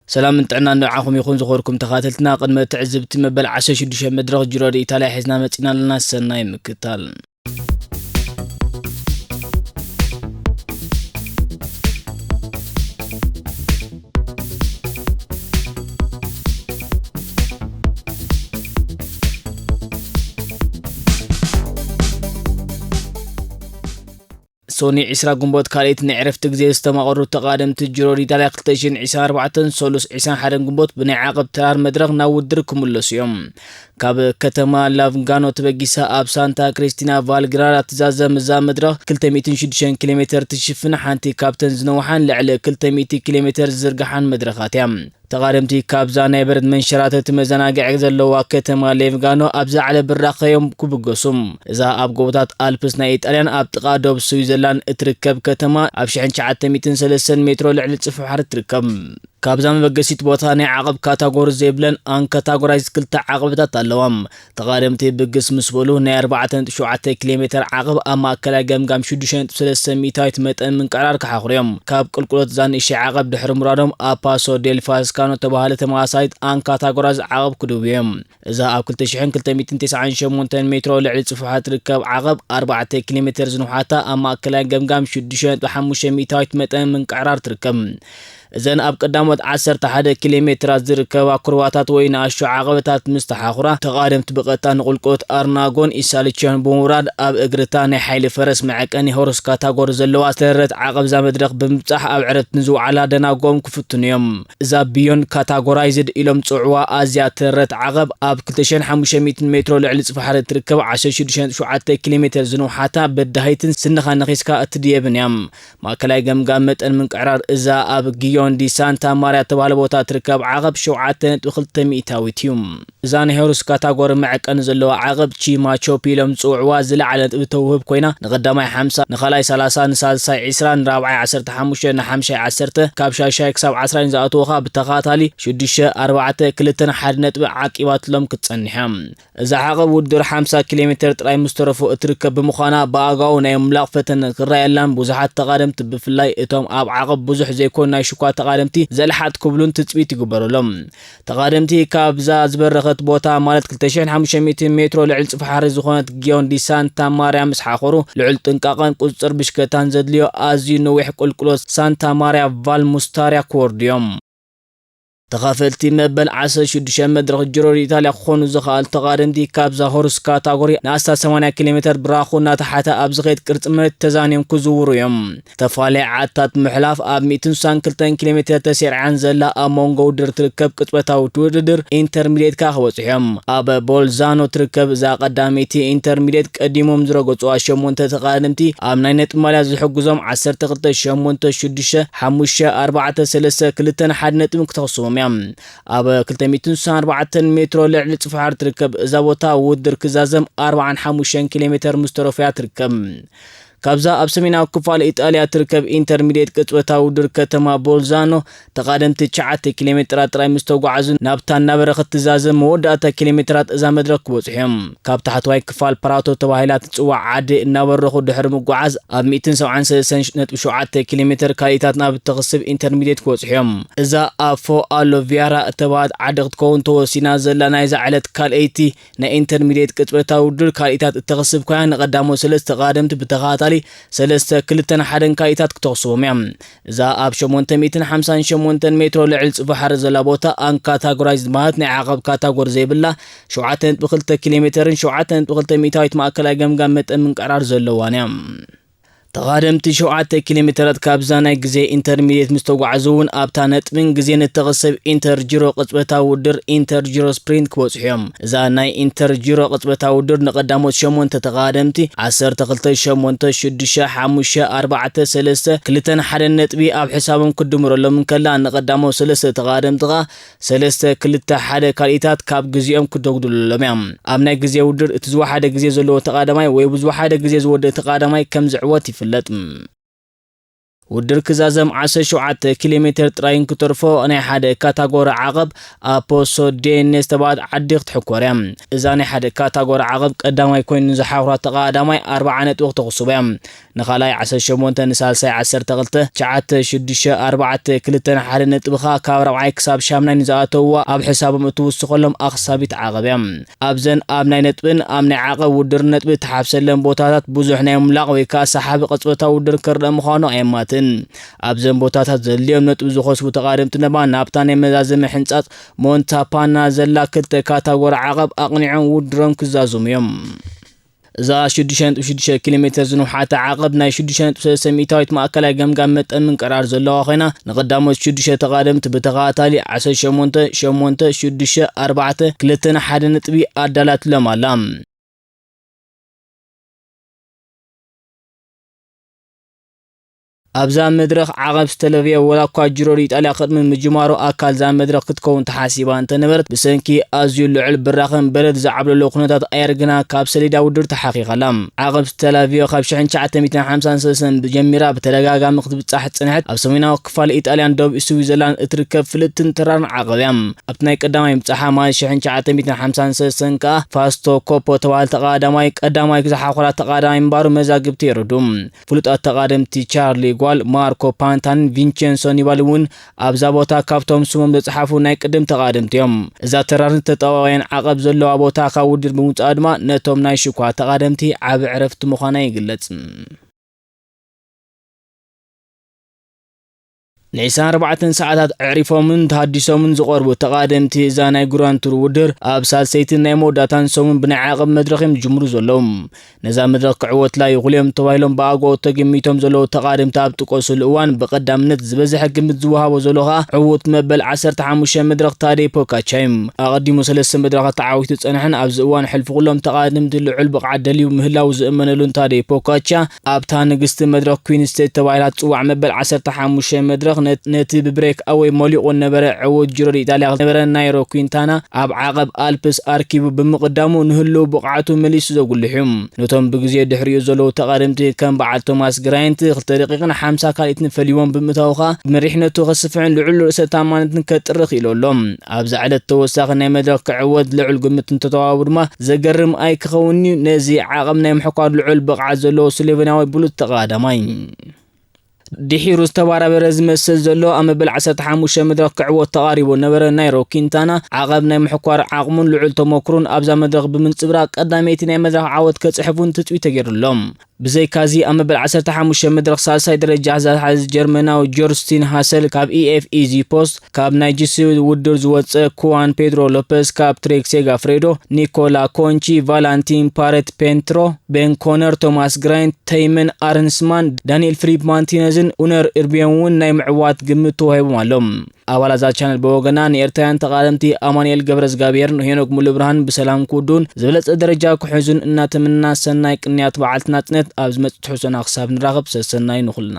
ሰላምን ጥዕናን ንዓኹም ይኹን ዝኸበርኩም ተኸታተልትና። ቅድሚ ትዕዝብቲ መበል ዓሰርተ ሽዱሽተ መድረኽ ጅሮ ዲኢታልያ ሒዝና መጺና ኣለና። ሰናይ ምክታል። ሶኒ ዕስራ ግንቦት ካልኣይቲ ናይ ዕረፍቲ ግዜ ዝተማቐሩ ተቓደምቲ ጅሮ ዲኢታልያ ክልተ ሽሕን ዕስራን ኣርባዕተን ሰሉስ ዕስራን ሓደን ግንቦት ብናይ ዓቐብ ተራር መድረኽ ናብ ውድድር ክምለሱ እዮም። ካብ ከተማ ላቭንጋኖ ተበጊሳ ኣብ ሳንታ ክሪስቲና ቫልግራዳ ትዛዘም እዛ መድረኽ ክልተ ሚእትን ሽዱሽተን ኪሎ ሜተር ትሽፍን ሓንቲ ካብተን ዝነውሓን ልዕሊ ክልተ ሚእቲ ኪሎ ሜተር ዝዝርግሓን መድረኻት እያ። ተቓደምቲ ካብዛ ናይ በረድ መንሸራተቲ መዘናግዒ ዘለዋ ከተማ ሌቭጋኖ ኣብ ዝዓለ ብራኸ እዮም ክብገሱ። እዛ ኣብ ጎቦታት ኣልፕስ ናይ ኢጣልያን ኣብ ጥቓ ዶብ ስዊዘርላንድ እትርከብ ከተማ ኣብ ሽሕን ትሽዓተ ሚእትን ሰለስተን ሜትሮ ልዕሊ ጽፍሒ ባሕሪ ትርከብ። ካብዛ መበገሲት ቦታ ናይ ዓቐብ ካታጎሪ ዘይብለን ኣንካታጎራይዝ ክልተ ዓቐብታት ኣለዋ። ተቓደምቲ ብግስ ምስ በሉ ናይ ኣርባዕተ ነጥቢ ሸውዓተ ኪሎ ሜተር ዓቐብ ኣብ ማእከላይ ገምጋም ሽዱሽተ ነጥቢ ሰለስተ ሚእታዊት መጠን ምንቅዕራር ክሓኽሩ እዮም። ካብ ቁልቁለት እዛ ንእሽተይ ዓቐብ ድሕሪ ምውራዶም ኣብ ፓሶ ዴል ፋስካኖ ተባሃለ ተመሳሳሊት ኣንካታጎራይዝ ዓቐብ ክድውዩ እዮም። እዛ ኣብ ክልተ ሽሕን ክልተ ሚእትን ተስዓን ሸሞንተን ሜትሮ ልዕሊ ጽፍሓ ትርከብ ዓቐብ ኣርባዕተ ኪሎ ሜተር ዝንውሓታ ኣብ ማእከላይ ገምጋም ሽዱሽተ ነጥቢ ሓሙሽተ ሚእታዊት መጠን ምንቅዕራር ትርከብ። እዘን ኣብ ቀዳሞት ዓሰርተ ሓደ ኪሎ ሜትራት ዝርከባ ኩርባታት ወይ ንኣሽቱ ዓቐበታት ምስ ተሓኹራ፣ ተቓደምቲ ብቐጥታ ንቁልቁለት ኣርናጎን ኢሳልችዮን ብምውራድ ኣብ እግርታ ናይ ሓይሊ ፈረስ መዐቀኒ ሆርስ ካታጎሪ ዘለዋ ዝተረረት ዓቐብ እዛ መድረኽ ብምብጻሕ ኣብ ዕረፍቲ ንዝወዓላ ደናጎም ክፍትኑ እዮም። እዛ ቢዮንድ ካታጎራይዝድ ኢሎም ዝጽውዕዋ ኣዝያ ዝተረረት ዓቐብ ኣብ ክልተ ሽሕን ሓሙሽተ ሚእትን ሜትሮ ልዕሊ ጽፍሓ ትርከብ ዓሰርተ ሽዱሽተ ነጥቢ ሸውዓተ ኪሎ ሜተር ዝንውሓታ በዳሂትን ስንኻ ነኺስካ እትድየብን እያ። ማእከላይ ገምጋም መጠን ምንቅዕራር እዛ ኣብ ጊዮን ዲ ሳንታ ማርያ እተባህለ ቦታ እትርከብ ዓቐብ ሸውዓተ ነጥቢ ክልተ ሚእታዊት እዩ። እዛ ናይ ሆርስ ካታጎሪ መዐቀኒ ዘለዋ ዓቐብ ቺማ ቾፕ ኢሎም ዝጽውዕዋ ዝለዓለ ነጥቢ ተውህብ ኮይና፣ ንቐዳማይ ሓምሳ፣ ንኻልኣይ ሰላሳ፣ ንሳልሳይ ዕስራ፣ ንራብዓይ ዓሰርተ ሓሙሽተ፣ ንሓምሻይ ዓሰርተ፣ ካብ ሻሻይ ክሳብ ዓስራይ ንዝኣተወኻ ብተኸታታሊ ሽዱሽተ፣ ኣርባዕተ፣ ክልተን ሓደን ነጥቢ ዓቂባትሎም ክትጸንሕ እያ። እዛ ዓቐብ ውድድር ሓምሳ ኪሎ ሜተር ጥራይ ምስ ተረፎ እትርከብ ብምዃና፣ ብኣጋኡ ናይ ምምላቕ ፈተነ ክረኣየላን ብዙሓት ተቓደምቲ፣ ብፍላይ እቶም ኣብ ዓቐብ ብዙሕ ዘይኮኑ ናይ ሽኳ ተቓደምቲ፣ ዘልሓጥ ክብሉን ትጽቢት ይግበረሎም። ተቓደምቲ ካብዛ ዝበረኸት ቦታ፣ ማለት ክልተ ሽሕን ሓሙሽተ ሚእትን ሜትሮ ልዕሊ ጽፍሓ ባሕሪ ዝኾነት ጊዮን ዲ ሳንታ ማርያ ምስ ሓኾሩ፣ ልዑል ጥንቃቐን ቁጽጽር ብሽክለታን ዘድልዮ ኣዝዩ ነዊሕ ቁልቁለት ሳንታ ማርያ ቫል ሙስታርያ ክወርዱ እዮም። ተኻፈልቲ መበል ዓሰርተ ሽዱሽተ መድረኽ ጅሮ ኢጣልያ ክኾኑ ዝኸኣሉ ተቓደምቲ፣ ካብዛ ሆርስ ካታጎሪ ንኣስታት ሰማንያ ኪሎ ሜተር ብራኹ እናተሓተ ኣብ ዝኸይድ ቅርጺ መሬት ተዛንዮም ክዝውሩ እዮም። ተፋለዓታት ምሕላፍ ኣብ ሚእትን ስሳን ክልተን ኪሎ ሜተር ተሰሪዓን ዘላ ኣብ መንጎ ውድድር ትርከብ ቅጽበታዊት ውድድር ኢንተርሚድየት ከኣ ክበጽሑ እዮም። ኣብ ቦልዛኖ ትርከብ እዛ ቀዳመይቲ ኢንተርሚድየት ቀዲሞም ዝረገጹዋ ሸሞንተ ተቓደምቲ ኣብ ናይ ነጥቢ ማልያ ዝሕግዞም ዓሰርተ ክልተ ሸሞንተ ሽዱሽተ ሓሙሽተ ኣርባዕተ ሰለስተ ክልተን ሓደን ነጥቢ ክተኽስቦም እያ። ኣብ ክልተ ሚእትን ስሳን ኣርባዕተን ሜትሮ ልዕሊ ጽፍሓ ባሕሪ ትርከብ እዛ ቦታ ውድድር ክዛዘም ኣርባዓን ሓሙሽተን ኪሎ ሜተር ምስ ተረፎ እያ ትርከብ። ካብዛ ኣብ ሰሜናዊ ክፋል ኢጣልያ ትርከብ ኢንተርሚድየት ቅጽበታዊ ውድድር ከተማ ቦልዛኖ፣ ተቓደምቲ ትሽዓተ ኪሎ ሜተራት ጥራይ ምስ ተጓዓዙ፣ ናብታ እናበረኸት ትዛዘም መወዳእታ ኪሎ ሜተራት እዛ መድረኽ ክበጽሑ እዮም። ካብ ታሕተዋይ ክፋል ፕራቶ ተባሂላ ትጽዋዕ ዓዲ እናበረኹ ድሕሪ ምጉዓዝ፣ ኣብ ሚእትን ሰብዓን ሰለስተን ነጥቢ ሸውዓተ ኪሎ ሜተር ካልኢታት ናብ እተኽስብ ኢንተርሚድየት ክበጽሑ እዮም። እዛ ኣፎ ኣሎ ቪያራ እተባህለት ዓዲ ክትከውን ተወሲና ዘላ ናይዛ ዕለት ካልኣይቲ ናይ ኢንተርሚድየት ቅጽበታዊ ውድድር ካልኢታት እተኽስብ ኮይና፣ ንቐዳሞት ሰለስተ ተቓደምቲ ብተኸታታሊ ሰለስተ፣ ክልተን ሓደን ካልኢታት ክተኽስቦም እያ። እዛ ኣብ ሸሞንተ ሚእትን ሓምሳን ሸሞንተን ሜትሮ ልዕሊ ጽፍሓ ባሕሪ ዘላ ቦታ ኣንካታጎራይዝድ ማለት ናይ ዓቐብ ካታጎሪ ዘይብላ፣ ሸውዓተ ነጥቢ ክልተ ኪሎ ሜተርን ሸውዓተ ነጥቢ ክልተ ሚእታዊት ማእከላይ ገምጋም መጠን ምንቅዕራር ዘለዋን እያ። ተቓደምቲ ሸውዓተ ኪሎ ሜተራት ካብዛ ናይ ግዜ ኢንተርሚድየት ምስ ተጓዕዙ እውን፣ ኣብታ ነጥብን ግዜን እተኽስብ ኢንተር ጅሮ ቅጽበታዊ ውድድር ኢንተር ጅሮ ስፕሪንት ክበጽሑ እዮም። እዛ ናይ ኢንተር ጅሮ ቅጽበታዊ ውድድር ንቐዳሞት ሸሞንተ ተቓደምቲ ዓሰርተ ክልተ ሸሞንተ ሽዱሽተ ሓሙሽተ ኣርባዕተ ሰለስተ ክልተን ሓደን ነጥቢ ኣብ ሕሳቦም ክድምረሎም እንከላ፣ ንቐዳሞት ሰለስተ ተቓደምቲ ከኣ ሰለስተ ክልተ ሓደ ካልኢታት ካብ ግዜኦም ክደጉድለሎም እያ። ኣብ ናይ ግዜ ውድድር እቲ ዝወሓደ ግዜ ዘለዎ ተቓዳማይ ወይ ብዝወሓደ ግዜ ዝወድእ ተቓዳማይ ከም ዝዕወት ይፍለጥ። ውድድር ክዛዘም ዓሰርተ ሸውዓተ ኪሎ ሜትር ጥራይ እንክተርፎ፣ ናይ ሓደ ካታጎሪ ዓቐብ ኣፖሶ ዴኔ ዝተባህለት ዓዲ ክትሕኮር እያ። እዛ ናይ ሓደ ካታጎሪ ዓቐብ ቀዳማይ ኮይኑ ንዝሓኹራ ተቐዳማይ ኣርብዓ ነጥቢ ክተኽስቦ እያ። ንኻልኣይ ዓሰርተ ሸሞንተ፣ ንሳልሳይ ዓሰርተ ክልተ፣ ትሽዓተ፣ ሽዱሽተ፣ ኣርባዕተ፣ ክልተ፣ ሓደ ነጥቢ ከኣ ካብ ራብዓይ ክሳብ ሻምናይ ንዝኣተውዋ ኣብ ሕሳቦም እትውስኸሎም ኣኽሳቢት ዓቐብ እያ። ኣብዘን ኣብ ናይ ነጥብን ኣብ ናይ ዓቐብ ውድድር ነጥቢ እትሓፍሰለን ቦታታት ብዙሕ ናይ ምምላቕ ወይ ከኣ ሰሓቢ ቅጽበታዊ ውድድር ክረኣ ምዃኑ ኣየማትን። ኣብዘን ቦታታት ዘድልዮም ነጥቢ ዝኸስቡ ተቓደምቲ ድማ ናብታ ናይ መዛዘሚ ሕንጻጽ ሞንታፓና ዘላ ክልተ ካታጎሪ ዓቐብ ኣቕኒዖም ውድድሮም ክዛዘሙ እዮም። እዛ ሽዱሽተ ነጥቢ ሽዱሽተ ኪሎ ሜትር ዝንውሓት ዓቐብ ናይ ሽዱሽተ ነጥቢ ሰለስተ ሚእታዊት ማእከላይ ገምጋም መጠን ምንቅርራር ዘለዋ ኮይና፣ ንቐዳሞት ሽዱሽተ ተቓደምቲ ብተኸታታሊ ዓሰርተ ሸሞንተ፣ ሸሞንተ፣ ሽዱሽተ፣ ኣርባዕተ፣ ክልተ፣ ሓደ ነጥቢ ኣዳላትሎም ኣላ። ኣብዛ መድረኽ ዓቐብ ዝተለብየ፣ ወላ እኳ ጅሮ ኢጣልያ ቅድሚ ምጅማሩ ኣካል እዛ መድረኽ ክትከውን ተሓሲባ እንተነበረት፣ ብሰንኪ ኣዝዩ ልዑል ብራኸን በረድ ዝዓብለሎ ኩነታት ኣየር ግና ካብ ሰሌዳ ውድድር ተሓኺኻ ኣላ። ዓቐብ ዝተላብዮ ካብ ሽሕን ትሽዓተ ሚእትን ሓምሳን ሰለስተን ጀሚራ ብተደጋጋሚ ክትብጻሕ ዝጸንሐት፣ ኣብ ሰሜናዊ ክፋል ኢጣልያን ደቡብ ስዊዘርላንድ እትርከብ ፍልጥትን ተራርን ዓቐብ እያ። ኣብቲ ናይ ቀዳማይ ምብጻሓ ማለት ሽሕን ትሽዓተ ሚእትን ሓምሳን ሰለስተን ከኣ ፋስቶ ኮፖ ተባህለ ተቐዳዳማይ ቀዳማይ ዝሓኾራ ተቐዳዳማይ ምንባሩ መዛግብቲ የረድኡ። ፍሉጣት ተቓደምቲ ቻርሊ ጓል፣ ማርኮ ፓንታንን ቪንቸንሶ ኒባሊ እውን ኣብዛ ቦታ ካብቶም ስሞም ዘጽሓፉ ናይ ቅድም ተቓደምቲ እዮም። እዛ ተራርን ተጠዋዋያን ዓቐብ ዘለዋ ቦታ ካብ ውድድር ብምውጻኣ ድማ ነቶም ናይ ሽኳ ተቓደምቲ ዓቢ ዕረፍቲ ምዃና ይግለጽ። ንዒስራን ኣርባዕተን ሰዓታት ኣዕሪፎምን ተሃዲሶምን ዝቐርቡ ተቓደምቲ እዛ ናይ ግራንድ ቱር ውድድር ኣብ ሳልሰይትን ናይ መወዳእታን ሰሙን ብናይ ዓቐብ መድረኽ እዮም ዝጅምሩ ዘለዉ። ነዛ መድረኽ ክዕወትላ ይኽእሉ እዮም ተባሂሎም ብኣግባቡ ተገሚቶም ዘለዉ ተቓደምቲ ኣብ ዝጥቀሱሉ እዋን ብቐዳምነት ዝበዝሐ ግምት ዝወሃቦ ዘሎ ኸኣ ዕዉት መበል ዓሰርተ ሓሙሽተ መድረኽ ታዴ ፖጋቻ እዩ። ኣቐዲሙ ሰለስተ መድረኻት ተዓዊቱ ዝጸንሐን ኣብዚ እዋን ሕልፊ ኩሎም ተቓደምቲ ልዑል ብቕዓት ደልዩ ምህላዉ ዝእመነሉን ታዴ ፖጋቻ ኣብታ ንግስቲ መድረኽ ኩዊን ስቴት ተባሂላ ትጽዋዕ መበል ዓሰርተ ሓሙሽተ መድረኽ ነ-፣ ነቲ ብብሬክ ኣወይ ሞሊቑ ነበረ ዕዉት ጅሮ ኢጣልያ ነበረ ናይሮ ኩንታና ኣብ ዓቐብ ኣልፕስ ኣርኪቡ ብምቕዳሙ ንህልው ብቕዓቱ መሊሱ ዘጉልሕ እዩ። ነቶም ብግዜ ድሕሪኡ ዘለዉ ተቓደምቲ ከም በዓል ቶማስ ግራይንት ክልተ ደቂቕን ሓምሳ ካልኢትን ፈልይዎም ብምእታዉ ኸኣ መሪሕነቱ ከስፍሕን ልዑል ርእሰ ተኣማንነትን ከጥሪ ክኢሉ ኣሎ። ኣብዛ ዕለት ተወሳኺ ናይ መድረኽ ክዕወት ልዑል ግምት እንተተዋህቡ ድማ ዘገርም ኣይክኸውን'ዩ። ነዚ ዓቐብ ናይ ምሕኳር ልዑል ብቕዓት ዘለዎ ስሎቬንያዊ ብሉጽ ተቐዳዳማይ። ድሒሩ ዝተባራበረ ዝመስል ዘሎ ኣብ መበል ዓሰርተ ሓሙሽተ መድረኽ ክዕወት ተቓሪቡ ነበረ ናይሮ ኪንታና፣ ዓቐብ ናይ ምሕኳር ዓቕሙን ልዑል ተመክሮን ኣብዛ መድረኽ ብምንጽብራቕ ቀዳመይቲ ናይ መድረኽ ዓወት ከጽሕፉን ትጽቢት ተገይሩሎም። ብዘይካዚ ኣብ መበል ዓሰርተ ሓሙሽተ መድረኽ ሳልሳይ ደረጃ ዝሓዘ ጀርመናዊ ጆርስቲን ሃሰል ካብ ኢኤፍኢዚ ፖስት፣ ካብ ናይ ጂሲ ውድድር ዝወጸ ኩዋን ፔድሮ ሎፐስ፣ ካብ ትሬክ ሴጋፍሬዶ፣ ኒኮላ ኮንቺ፣ ቫላንቲን ፓሬት ፔንትሮ፣ ቤን ኮነር፣ ቶማስ ግራይንት፣ ተይመን ኣርንስማን፣ ዳንኤል ፊሊፕ ማንቲነዝን ኡነር እርቢዮን እውን ናይ ምዕዋት ግምት ተዋሂቦም ኣሎ። ኣባላት እዛ ቻነል ብወገና ንኤርትራውያን ተቓደምቲ ኣማኑኤል ገብረዝጋብሄርን ሄኖክ ሙሉብርሃን ብሰላም ክውድኡን ዝበለጸ ደረጃ ክሕዙን እናተመና ሰናይ ቅንያት በዓልቲ ናጽነት ኣብ ዝመጽእ ትሕዝቶና ክሳብ ንራኸብ ሰሰናዩ ንኹልና።